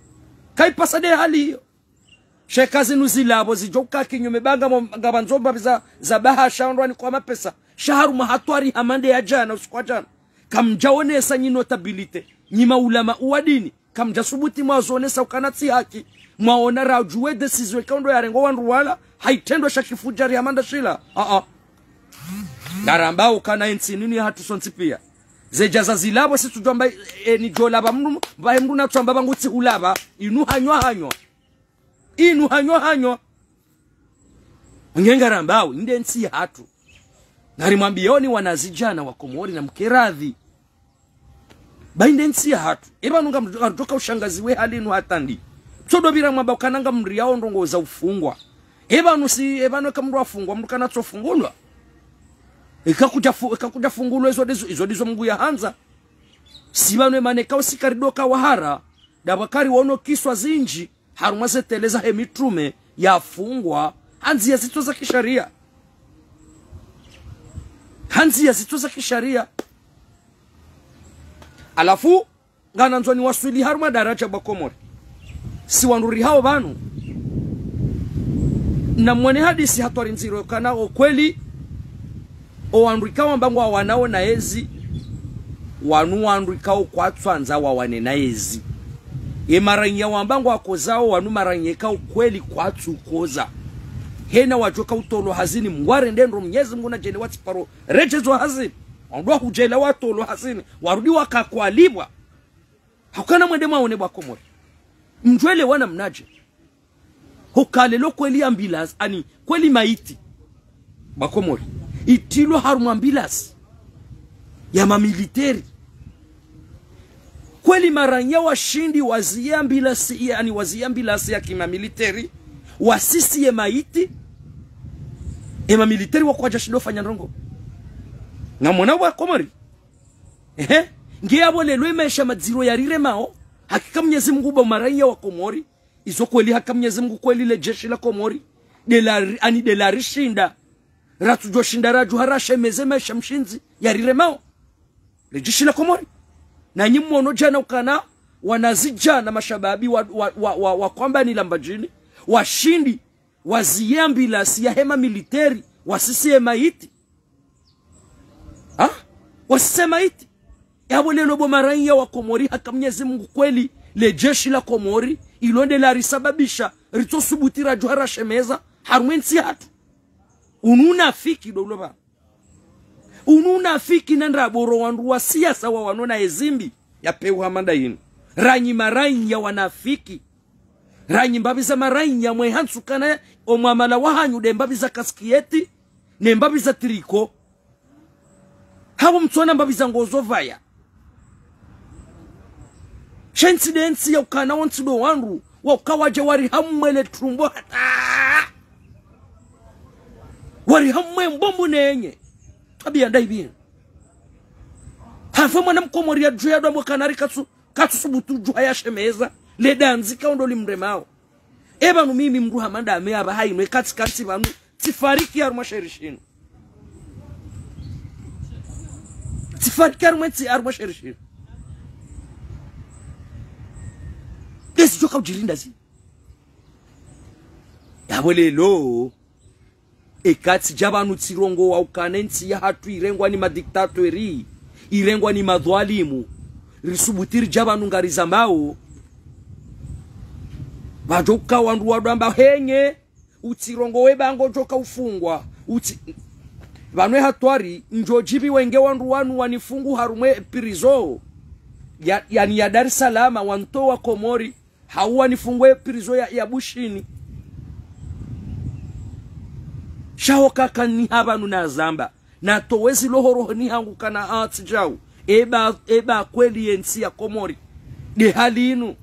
Kaipvasa nde hali iyo. She eka zinu zilapvo zidjo uka kinyume ba ngapvo, ngapvandzo mbapvi za, za bahasha wandru wanikwa mapesa. Sha harumwa hatwari hama nde ya djana, usiku wa djana, kamdjaonesa nyi notabilité, nyi maulama wa dini, kamdjasubuti mwazonesa ukana tsi haki. Mwaona radjuwe décision ikao ndo yarengwa wandru wala, ha itrendwa sha kifudjari hama nda shila. Ah, ah. Ngarambao ukana entsi inu ni yahatru sontsi pia. Zedja za zilapvo si tsudjwamba, e, nidjolapva mndru, mbaye mndru natsuamba pvangu tsihulapva. Inu hanywa hanywa. Inu hanywa hanywa. Nge ngarambao, inde ntsi yahatru. Ngarimwambioni wanazidjana wa Komori na mkeradhi. Ba inde ntsi yahatru. Epvanu ngamdjo-, ngarudjoka ushangaziwe hali inu hata ndi. Tsodo pvira mwamba ukana ngamriao ndrongoo za ufungwa. Epvanu si, epvanu eka mndru afungwa, mndru kana tsofungulwa. Eka kudja fu-, eka kudja fungulwa izo ndizo, izo ndizo Mngu yahandza. Si pvanu emana eka usi karidoka wahara, ndapvo kari wono kiswa zindji, harumwa ze télé zahe mitrume, yafungwa, ha ndziya zitso za kisharia. Ha ndziya zitso za kisharia. Halafu, nganandzo niwaswili harumwa daradja bo wa Komori. Si wandru rihao pvanu. Na mwone hadisi hatwari ndziro kana o kweli, o wandru ikao wamba ngwawanao na ezi, wanu wandru ikao kwatsuandza wawane na ezi. Ye maranya wamba ngwakozao, wanu maranya ikao kweli kwatsukoza. Hena wadjoka utolwa hazini, Mngu arende ndro Mnyezi Mngu nadjele watsiparo redjezwa hazini. Wandru wahudjela watolwa hazini, warudi wakakwalipvwa. Haukana mwende mwaone bo wa Komori. Mdjwelewa namnadje. Hoka leo kweli ambulance, ani kweli maiti. Bo wa Komori. Itrilwa harumwa ambulance ya mamiliteri. Kweli maranya washindi waziye ambulance, ani waziye ambulance ya kimamiliteri. Wasisi ye maiti. E mamiliteri wakwadja shindo fanya ndrongoo. Ngamwona bo wa Komori. Ehe. Nge yapvo leo emaesha madziro yariremao. Hakika Mnyezi Mngu bo maranya wa Komori. Izo kweli haka Mnyezi Mngu kweli le jeshi la Komori. Nde la ri-, ani nde larishinda. Ratsudjoshinda radjuha rashemeze maesha mshindzi yariremao. Le jeshi la Komori. Nanyi mwono djana ukana wanazidjana mashababi wa, wa, wa, wa, wa kwamba ni Lambadjini. Washindi. Waziye ambulance yahe mamiliteri. Wasisi ye maiti. Ha? Wasisi ye maiti. Yapvo leo bo maranya wa Komori haka Mnyezi Mngu kweli, le jeshi la Komori, ilo nde larisababisha, ritsosubuti radjuha rashemeza, harumwa entsi yahatru. Unu unafiki ndo ulo pvanu. Unu unafiki na ndrabo ro wandru wa siasa wawanao na ezimbi, ya pewu hama nda inu. Ranyi maranya wanafiki. Ranyi mbapvi za maranya mwe hantsu kana omwamala wahanyu nde mbapvi za kaskiyeti, ne mbapvi za tricot. Hapvo mtsona mbapvi za ngozo pvaya. Sha entsi nde ntsi ya ukana wontsi ndo wandru, wa ukawadja wari hamwe le trumbo hata. Wari hamwe mbombo nenye. Twabiya nda ipvi. Hapvo mwana mkomori yadjuwa ndo mbo kanari katsu, katsusubutu djuha yashemeza. Le dandzi kao ndo limremao. Epvanu mimi mndru hama nda ame apva hainu ekatsi katsi pvanu, tsifariki harumwa sheri shinu. Tsifariki harumwa ntsi harumwa sheri shinu. Ezi djoka udjirinda zi. Yapvo leo. Ekatsi dja pvanu tsirongowa ukana entsi yahatru irengwa ni madiktateri, irengwa ni madhwalimu. Risubuti ridja pvanu ngarizambao. Pvadjoka wandru wadjwamba henye, utsirongowe ba ngodjoka ufungwa. Utsi-, pvanu ehatwari, ndjo djipvi wenge wandru wanu wanifungu harumwa e prison. Ya, yani ya Dar es Salaam, wantowa Komori. Hau wanifungwe prison ya, ya Bushini. Sha hoka kani hapvanu nazamba. Natowe zilo ho rohoni hangu kana atsi djau. Eba, eba kweli yentsi ya Komori. Nde hali inu.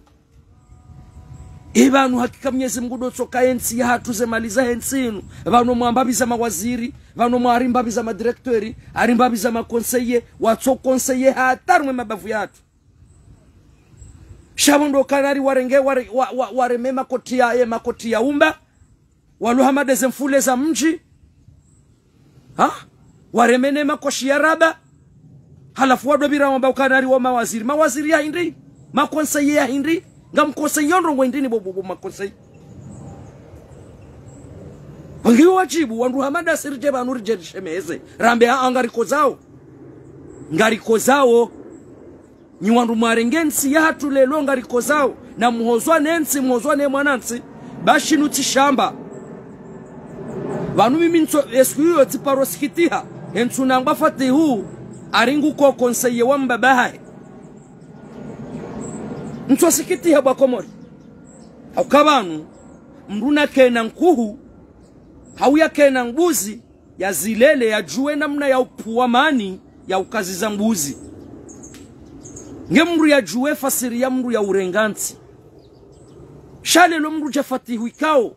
Epvanu hakika Mnyezi Mngu ndo tsoka yentsi yahatru ze mali zahe ntsi inu. Pvanu mwambapvi za mawaziri. Pvanu mwarimbapvi za madirecteur. Arimbapvi za maconseiller. Watso conseiller hata harumwa emabavu yahatru. Sha pvo ndo kanari warenge, ware-, wa-, wa-, wareme makoti ya, ye makoti ya umba. Walo hama nde ze mfule za mdji. Ha? Wareme ne makoshi ya raba. Halafu wadopvira wamba ukanari wo mawaziri. Mawaziri ya hindri? Maconseiller ya hindri? Ngamconseiller ndrongoo hindri ni bo, bo, bo maconseiller? Wangiyo wadjibu, wandru hama nda si ridje pvanu ridje rishemeze. Rambe ha, ha ngarikozao. Ngarikozao. Nyi wandru mwarenge ntsi yahatru leo ngarikozao, na muhozwa ne ntsi, muhozwa ne mwanantsi, ba shinu tsi shamba. Pvanu mimi ntso, esiku iyo tsiparo sikitiha, entsu nangwa Fatihu, aringu ko conseiller wa mbaba hahe. Ntso sikitiha bo Wakomori. Hauka pvanu, mndru nakena nkuhu, hau yakena mbuzi, yazilele, yadjuwe namna ya upvuwa mani, ya ukaziza mbuzi. Nge mndru yadjuwe fasiri ya mndru ya urenga ntsi. Sha leo mndru dja Fatihu ikao,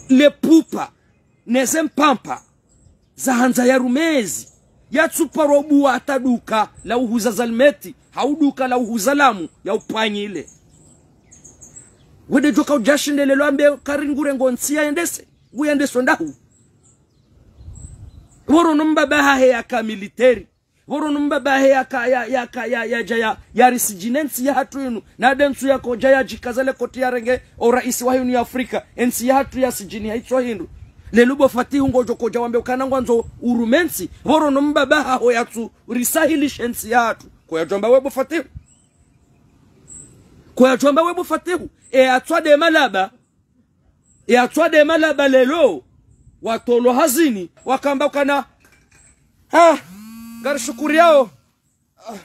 le pupa, neze mpampa, zahandza yarume ezi, yatsuparo buwa hata duka la uhuza zalimeti, hau duka la uhuza lamu, ya upvanyile. Wende djoka udja shinde leo ambe kari ngurengo ntsi ya yendese, ngu yendese ndahu. Pvoro no mbaba hahe yaka militeri. Pvoro no mbaba hahe yaka, ya, yaka, ya, yadja ya, yarisidjine ntsi yahatru inu. Na nde ntsu yakodja yadjikaza le koti yarenge o raisi wa hinu ya Afrika. Entsi yahatru yasidjini haitswa hindru. Leo bo Fatihu ngodjo kodja wambe ukana ngwandzo urume ntsi. Pvoro no mbaba haho yatsu risahilishe ntsi yahatru. Ko yadjwamba we bo Fatihu. Ko yadjwamba we bo Fatihu. E yatswa nde malaba. Yatswa nde malaba leo, watolwa hazini, wakamba ukana. Ah, ngarishukuriyao. Ah,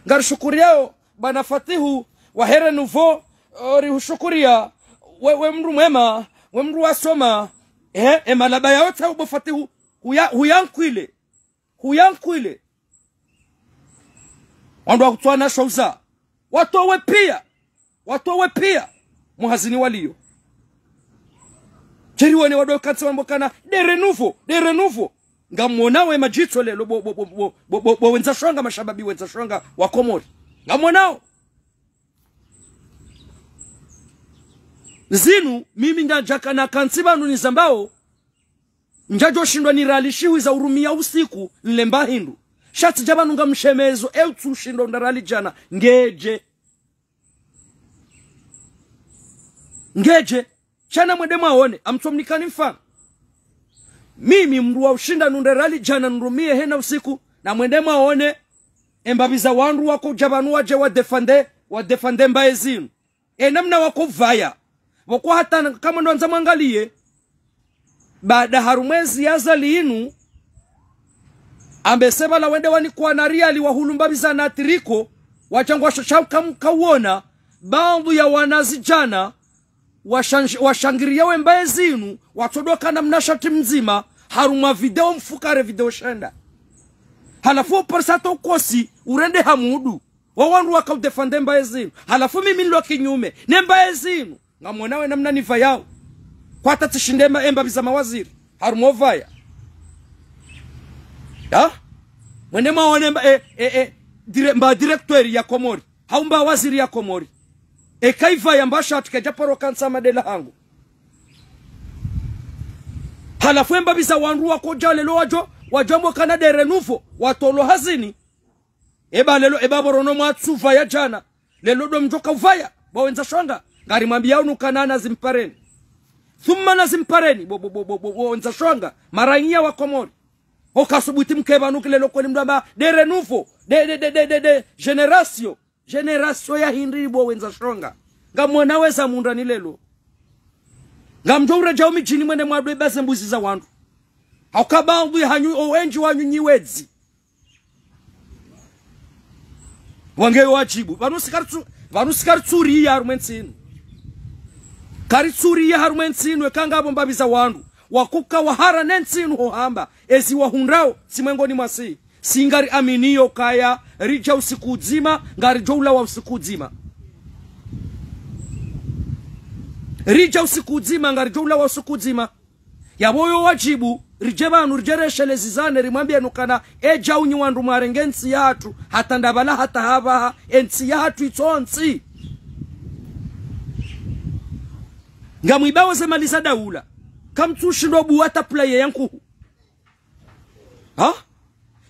ngarishukuriyao, bwana Fatihu, wahe Renouveau, o, rihushukuriya, we, we mndru mwema, we mndru wasoma. Eh, e malaba yao tsa bo Fatihu, huya, huyankwile. Huyankwile. Wandru wakutswana shauza. Watowe piya. Watowe piya. Muhazini waliyo. Djeri wone wandru wakantsi wambe ukana, nde Renouveau, nde Renouveau. Ngamwonao e madjitso leo, bo, bo, bo wendza shonga mashababi wendza shonga Wakomori. Ngamwonao. Zinu, mimi ngadjaka nakantsi pvanu nizambao, ndjadjo shindwa nirali shiwi za urumiya usiku, nlemba hindru. Sha tsi dja pvanu ngamshemezo, e utsu shindwa undarali djana, ngedje. Ngedje, sha na mwende mwaone, amtsomnikani mfano. Mimi mndru wa ushinda nundarali djana nurumiye hena usiku, na mwende mwaone, e mbapvi za wandru wakodja pvanu wadje wadefande, wadefande mbaye zinu. E namna wakovaya. Pvoko hata na-, kamwe ndo wandza mwangaliye. Baada harumwa ezi ya Azali inu, ambe se pvala wende wanikwa na riyali wahulu mbapvi za natiriko, wadja ngwasha-, sha-, kam-, kawona, baadhwi ya wanazidjana, washanj-, washangiriya we mbaye zinu, watsodoka na mnashati mdzima, harumwa video mfukare video shenda. Halafu uparisa to kosi, urende hamudu. Wo wandru wakaudefande mbaye zinu. Halafu mimi nilo kinyume ne mbaye zinu. Ngamwonao e namna nivayao. Kwata tsishinde ma-, e mbapvi za mawaziri. Harumwa ovaya. Ha? Mwende mwaone mba, e, e, e, dire-, mba directeur ya Komori. Hau mba waziri ya Komori. E kaivaya mba shati kedja paro kantsa madela hangu. Halafu e mbapvi za wandru wakodja leo wadjo, wadjo wambe ukana nde Renouveau, watolwa hazini. Eba leo, eba pvoro no mwatsuvaya djana. Leo ndo mdjoka uvaya, bo wendza shonga. Ngarimwambiyao nukana nazimpareni. Thumma nazimpareni, bo, bo, bo wendza shonga. Maranyiya Wakomori. Okasubuti mke pvanu ki leo kweli mndru amba, nde Renouveau, nde, nde, génération. Génération ya hindri bo wendza shonga. Ngamwonao eza mundani leo. Ngamdjo uredjao midjini mwende mwadwe baze mbuzi za wandru. Hauka baadhwi hanyu, o wendji wanyu nyi wedzi. Wangeyo wadjibu. Pvanu si karitsu-, pvanu si karitsuriya harumwa entsi inu. Karitsuriya harumwa entsi inu, eka ngapvo mbapvi za wandru. Wakuka wahara ne ntsi inu ho hamba. Ezi wahundrao, si mwengoni mwasi. Si ngari aminiyo kaya, ridja usiku udzima, ngaridjo ulawa usiku udzima. Ridja usiku udzima, ngaridjo ulawa usiku udzima. Yapvo yo wadjibu, ridje pvanu, ridje reshelezizane, rimwambiye nukana, edja unyi wandru mwarenge ntsi yahatru, hata ndapvala hata hapvaha, entsi yahatru itsontsi. Ngamwibao ze mali za daula, kamtsushindo buwa hata pulaye ya nkuhu. Ha?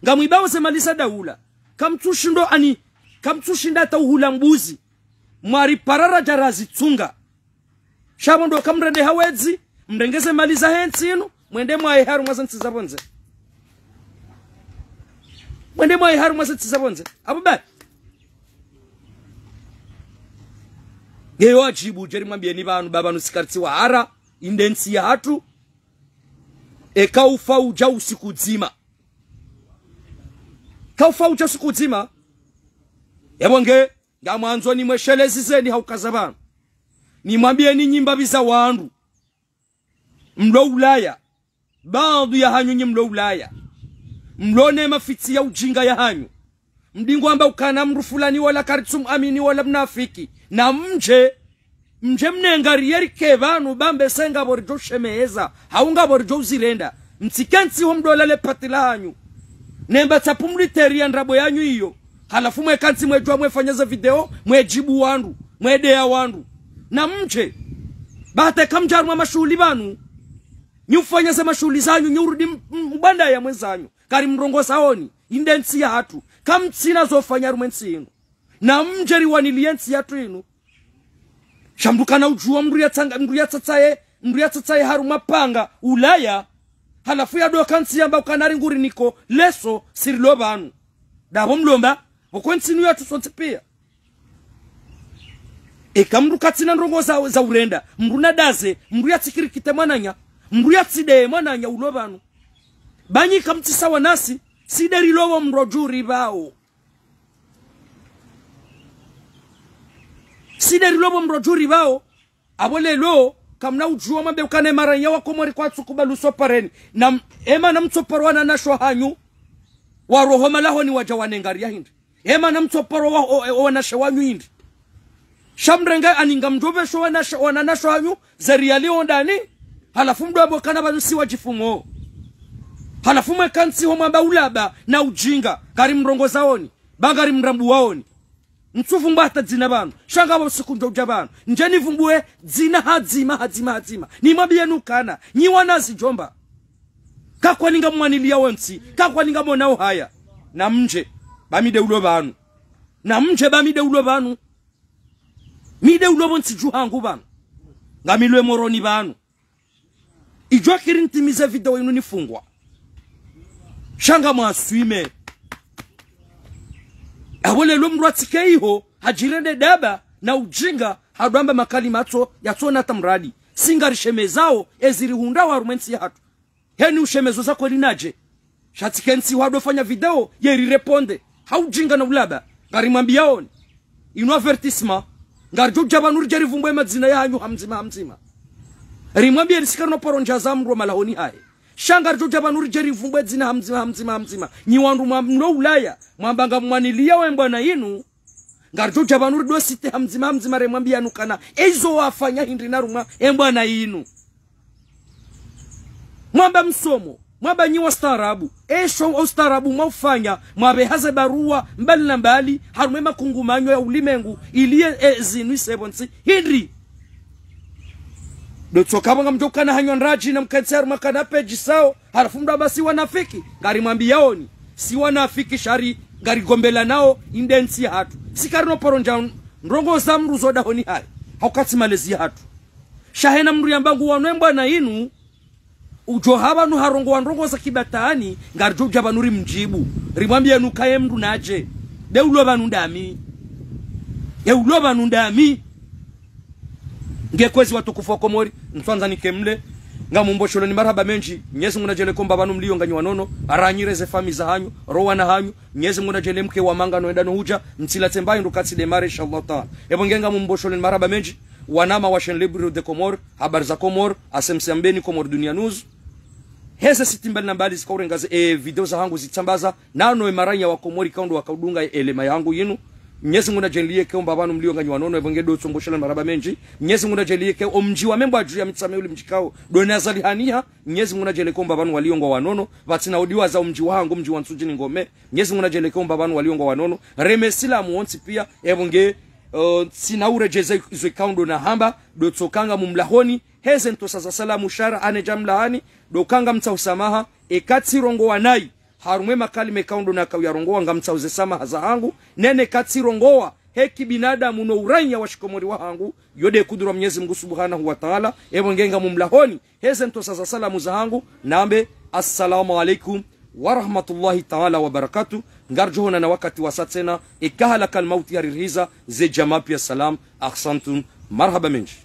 Ngamwibao ze mali za daula. Kamtsushindo ani, kamtsushinda hata uhula mbuzi. Mwariparara djara zitsunga. Sha pvo ndo kamrende hawedzi, mrenge ze mali zahe ntsi inu, mwende mwaye harumwa ze ntsi za pvondze. Mwende mwayi harumwa ze ntsi za pvondze. Apvo ba. Ngeyo adjibu, djeri mwambiyeni pvanu, ba pvanu si kartsi wahara, inde ntsi yahatru. Eka ufa udja usiku dzima. Ka ufa udja usiku dzima. Yapvo nge, ngamwandzo nimweshelezizeni haukaza pvanu. Nimwambiyeni nyi mbapvi za wandru. Mlo Ulaya. Baadhwi yahanyu nyi mlo Ulaya. Mlo ne mafitsi ya ujinga yahanyu. Mdingo amba ukana mndru fulani wala karitsumwamini wala mnafiki. Na mdje, mdje mnengariye rike pvanu ba mbe se ngapvo ridjo shemeza. Hau ngapvo ridjo uzirenda. Mtsikentsi ho mdolale pati lahanyu. Nemba tsapvu mliteria ndrabo yanyu iyo. Halafu mwekantsi mwedjuwa mwefanya za video, mwedjibu wandru, mwedeya wandru. Na mdje, ba hata eka mdja harumwa mashuhuli pvanu. Nyi ufanya ze mashuhuli zanyu, nyi urudi m-, m-, mbandaya mwenzanyu. Kari mrongozaoni, inde ntsi yahatru. Kamtsina zo ufanya harumwa entsi inu. Na mdje riwaniliye ntsi yahatru inu. Sha mndru kana udjuwa mndru yatsanga, mndru yatsatsaye, mndru yatsatsaye harumwa panga, Ulaya. Halafu yadoka ntsi yamba ukana ri nguri niko, leso, si rilo pvanu. Dapvo mlomba, pvoko entsi inu yahatru sontsi piya. Eka mndru katsina ndrongo za, za urenda, mndru nadaze, mndru yatsikirikite mwananya, mndru yatsideye mwananya ulo pvanu. Ba nyi kamtsi sawa nasi, si nde rilo pvo mndru djuri pvao. Si nde rilo pvo mndru djuri pvao, apvo leo, kamna udjuwa mwambe ukana emaranya wa Komori kwatsu kubali usopareni. Na m-, ema na mtsoparo wananasho hanyu, wa roho malahoni wadja wanengariya hindri. Ema na mtsoparo wa, o, o, wanashe wanyu hindri. Sha mrenge aninga mdjopvesho wanashe, wananasho hanyu, ze riyali ondani, halafu mdo amba ukana pvanu si wadjifungo. Halafu mwekantsi ho mwamba ulaba na ujinga, ngari mrongozaoni, ba ngari mrambuwaoni. Ntsuvumbua hata dzina pvanu. Sha ngapvo siku ndjo udja pvanu. Ndje nivumbuwe dzina hadzima, hadzima, hadzima. Nimwambiyeni ukana. Nyi wana zi djomba. Kakwani ngamwaniliya wontsi. Kakwani ngamonao haya. Na mdje. Ba mi nde ulo pvanu. Na mdje ba mi nde ulo pvanu. Mi nde ulo pvontsi dju hangu pvanu. Ngamilwe Moroni pvanu. Idjo kiri ntimize video inu nifungwa. Sha ngamwaswime. Apvo leo mndru atsike iho, hadjirende daba, na ujinga, hadwamba makalima yatso, yatsona hata mradi. Si ngarishemezao, ezi rihundrao harumwa entsi yahatru. Heni ushemezo za kweli nadje. Sha tsikentsi wadofanya video, ye rireponde. Ha ujinga na ulaba. Ngarimwambiyaoni. Inu avertissement. Ngaridjo udja pvanu ridje rivumbue madzina yahanyu hamdzima, hamdzima. Rimwambiyeni si karino paro ndja za mndru wa malahoni hahe. Sha ngaridjo udja pvanu ridje rivumbue dzina hamdzima, hamdzima, hamdzima. Nyi wandru mwa mlo Ulaya. Mwamba ngamwaniliya we mbwana inu. Ngaridjo udja pvanu rido citer hamdzima, hamdzima rimwambiyani ukana. Ezo wafanya hindri na harumwa, e mbwana inu. Mwamba msomo, mwamba nyi wastaarabu. Esho ustaarabu mwaufanya, mwapveha ze baruwa, mbali na mbali, harumwa e makungumanyo ya ulimengu, ili ye, e, zinu ise pvontsi, hindri. Ndo tsoka pvo ngamdjo ukana hanyu ndradji na mkentsi harumwa kanape djisao, halafu mdo amba si wanafiki, ngarimwambiyaoni, si wanafiki sha ri, ngarigombelanao, inde ntsi yahatru. Si karino paro ndja ndrongo za mndru zo dahoni hahe, ha ukatsi malezi yahatru. Sha hena mndru yamba nguwano e mbwana inu, udjo ha pvanu harongowa ndrongo za kibatwani, ngaridjo udja pvanu rimdjibu. Rimwambiyeni uka ye mndru nadje. Nde ulo pvanu ndami. Ye ulo pvanu ndami. Nge kwezi watukufu wa Komori, ntswandza nike mle, ngamumbosholeni marahaba mendji, Mnyezi Mungu nadjaanlie kwamba pvanu mliyo nganyi wanono, ranyire ze famiyi zahanyu, ro wana hanyu, Mnyezi Mungu nadjaanlie mke wa manga no enda no hudja, mtsilatse mbayi ndo katsi demare, inshallah taala. Epvo nge ngamumbosholeni marahaba mendji, wanama wa chaîne Libre de Comores, Habari za Comores, S M C Mbeni, Comores Dunia News. Heze site mbali na mbali zikaurenga ze, e, video zahangu zitsambaza, nano e maranya wa Komori kaundru wakaudunga e, elema yahangu yinu. Mnyezi Mungu nadjaanlie kwamba pvanu mliyo nganyi wanono, epvo nge ndo tsombosheleni marahaba mendji. Mnyezi Mungu nadjaanlie ke omdji wa Membwadju ya Mitsamihuli mdji kao, ndo nazalihaniha. Mnyezi Mungu nadjaanlie kwamba pvanu waliyo ngwa wanono, pvatsina udiwaza omdji wahangu, mdji wa Ntsudjini Ngome. Mnyezi Mungu nadjaanlie kwamba pvanu waliyo ngwa wanono. Reme silamu wontsi pia, epvo nge, e, tsina uredjeza izo ikao ndo nahamba, ndo tsoka ngamumlahoni, heze ntosa za salamu shara ane djamlahani, ndo uka ngamtsaho samaha, eka tsirongowa nayi, harumwa e makalima ikao ndo nakauyarongowa ngamtsaho ze samaha zahangu, nene eka tsirongowa, he kibinadamu no uranya wa shikomori wahangu, yo nde kudura Mnyezi Mungu Subhanahu wa Taala, epvo nge ngamumlahoni, heze ntosa za salamu zahangu, nambe, Assalamu alaikum wa rahmatullahi taala wa barakatuh, Ngaridjo honana wakati wasa tsena, eka halakal mauti yaririhiza, ze djamaa piya salam, ahsantum, marahaba mendji.